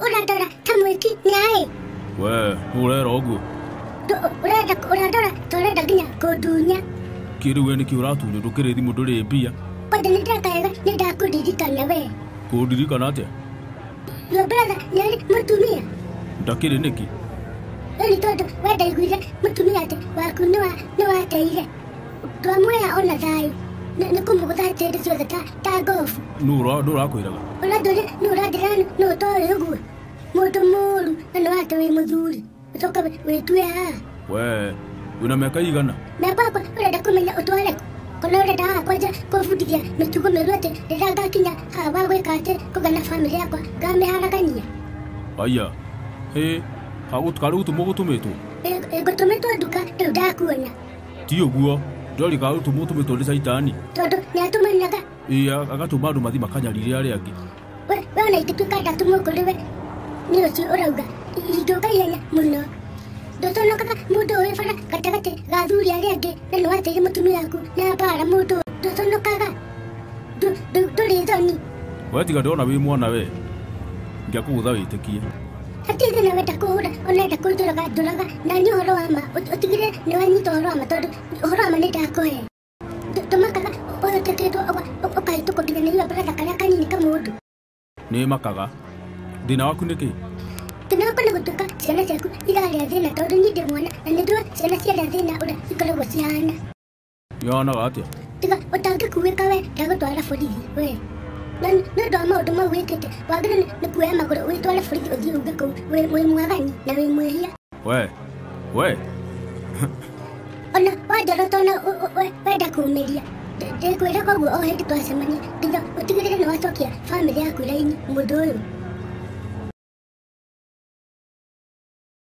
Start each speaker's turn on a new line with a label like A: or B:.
A: Ũrandora ta mwĩki nyaĩ.
B: We nũ ũrera ũguo?
A: Ũrenda ũrandora ta ũrenda nginya kũndunya.
B: Kĩrĩu we nĩkĩ ũratunywo? Ndũkĩrĩ thimũ, ndũrĩ mbia.
A: Kwanja nĩ ndĩrakaega nĩ ndakũririkana we.
B: Kũndirikana atĩa?
A: Your brother nĩ arĩ mũtumia?
B: Ndakĩrĩ nĩkĩ?
A: Rĩu nĩ tondũ we ndaiguire mũtumia atĩ waku nĩ wateire. Ndwamuoya ona thayũ. Nĩ kũmũgũtha hĩndĩ ciothe ta ngobu.
B: Nũ ũrakwĩraga?
A: Ũrandũria nĩ ũrandĩra nĩ ũtoĩ ũguo. Mũndũ mũũru na nĩ wate wĩ mũthuri. Ũcoka wĩtue haha.
B: We wĩna mĩaka igana?
A: Mĩaka yakwa ũrenda kũmenya ũtware kũ? Kana ũrenda haha kwanja kũbundithia mĩtugo mĩũru atĩ rĩrĩa ngakinya haha wa gwĩka atĩ kũgana bamĩrĩ yakwa ngamĩharagania.
B: Aya, hĩ karĩ gũtũmwo gũtũmĩtwo?
A: Ngũtũmĩtwo nduka rĩu ndakuona.
B: Ti ũguo, ndĩrori karĩ gũtũmwo ũtũmĩtwo nĩ caitani.
A: Tondũ nĩ atũmanaga.
B: Ĩ, agatũma andũ mathiĩ makanyarire arĩa angĩ.
A: We ona ingĩtuĩka ndatũmwo kũrĩ we nĩ ũcio ũrauga ingĩũka ihenya mũno. Ndũconokaga mũndũ ũyũ bara gatagatĩ ga athuri arĩa angĩ na nĩ wateire mũtumia waku na mbara mũndũ ũyũ. Ndũconokaga. Ndũrĩ thoni.
B: We tiga ndĩrona wĩ mwana we ngĩakũgũtha wĩtĩkie.
A: Hatirĩ thĩna, wenda kũhũra ona enda kũnjũraga njũraga na niĩ ũhoro wa ma ũtigĩrĩre nĩ wanyita ũhoro wa ma tondũ ũhoro wa ma nĩ ndakũhe. Ndũmakaga ũhĩtũkĩtwo ũkahĩtũkwo nginya nĩ your brother karĩa kanini kamũndũ.
B: Nĩ makaga. Thĩna waku nĩ kĩ?
A: Thĩna wakwa nĩ gũtuĩka ciana ciaku irarĩa thĩna tondũ niĩ ndĩ mwana na nĩ ndũĩ ciana ciarĩa thĩna ũrĩa ikoragwo cihana.
B: Yonaga atĩa?
A: Tiga ũtangĩkuĩka we ndagũtwara borithi we. Na nĩ ũndũ wa maũndũ mau wĩkĩte wagĩrĩirwo nĩ kuoya magũrũ wĩtware borithi ũthiĩ uge kũu wĩ mwagani na wĩ mwĩhia.
B: We
A: Ona wanjorota ona wenda kũũmĩria ndĩkwĩra koguo o hĩndĩ twacemania nginya ũtigĩrĩre nĩ wacokia bamĩrĩ yaku raini mũndũ ũyũ.